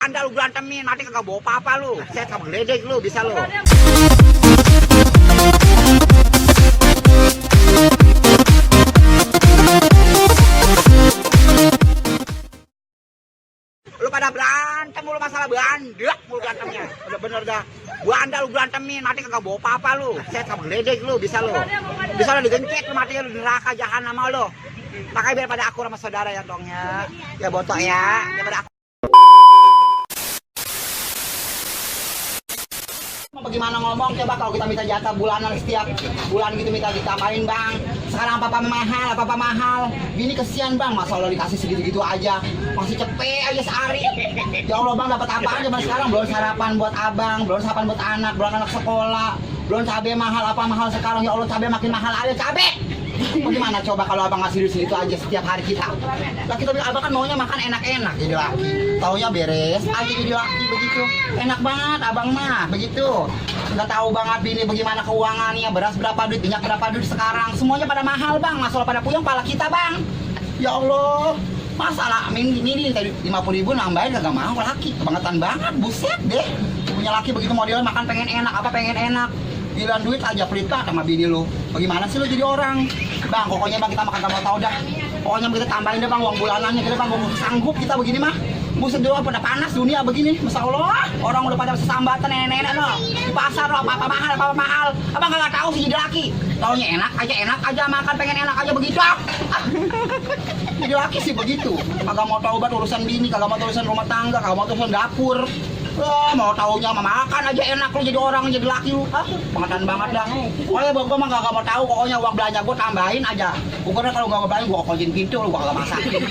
Anda lu berantemin, nanti kagak bawa apa-apa lu. Saya tak geledek lu, bisa lu. Lu pada berantem mulu masalah bandek mulu berantemnya. Udah bener dah. Gua Anda lu berantemin, nanti kagak bawa apa-apa lu. Saya tak geledek lu, bisa lu. Bisa lu digencet lu matinya lu di neraka jahanam sama lu. Makanya biar pada aku sama saudara ya dong ya. Ya botok ya. Daripada aku. Bagaimana ngomong coba kalau kita minta jatah bulanan setiap bulan gitu minta ditambahin bang. Sekarang apa-apa mahal. Gini kesian bang, masa Allah dikasih segitu-gitu aja. Masih cepet aja sehari. Ya Allah bang, dapat apa aja bang sekarang? Belum sarapan buat abang, belum sarapan buat anak, belum anak sekolah, belum cabai mahal apa mahal sekarang. Ya Allah cabai makin mahal aja cabai. Bagaimana coba kalau abang ngasih duit segitu aja setiap hari kita? Lah kita bilang abang kan maunya makan enak-enak jadi laki. Taunya beres aja jadi laki begitu. Enak banget abang mah begitu. Nggak tahu banget bini bagaimana keuangannya, beras berapa duit, minyak berapa duit sekarang. Semuanya pada mahal bang, masalah pada puyeng pala kita bang. Ya Allah, masalah ini tadi 50.000 nambahin gak mau laki. Kebangetan banget, buset deh. Punya laki begitu modelnya makan pengen enak, apa pengen enak. Giliran duit aja pelit banget sama bini lu. Bagaimana sih lu jadi orang? Bang, pokoknya bang kita makan gak mau tahu dah. Pokoknya kita tambahin deh bang uang bulanannya kita bang, sanggup kita begini mah. Buset doang pada panas dunia begini, Masya Allah. Orang udah pada sesambatan nenek-nenek no. Di pasar lo apa-apa mahal. Abang nggak tahu sih jadi laki. Taunya enak aja makan pengen enak aja begitu. Jadi laki sih begitu. Kagak mau tahu banget urusan bini, kagak mau tahu urusan rumah tangga, kagak mau tahu urusan dapur. Wah, mau taunya makan aja enak lu jadi orang jadi laki lu. Pengetan banget dah. Pokoknya gua mah gak mau tahu, pokoknya uang belanja gua tambahin aja. Pokoknya kalau gak mau belanja gua kokokin pintu lu, gua kagak masakin.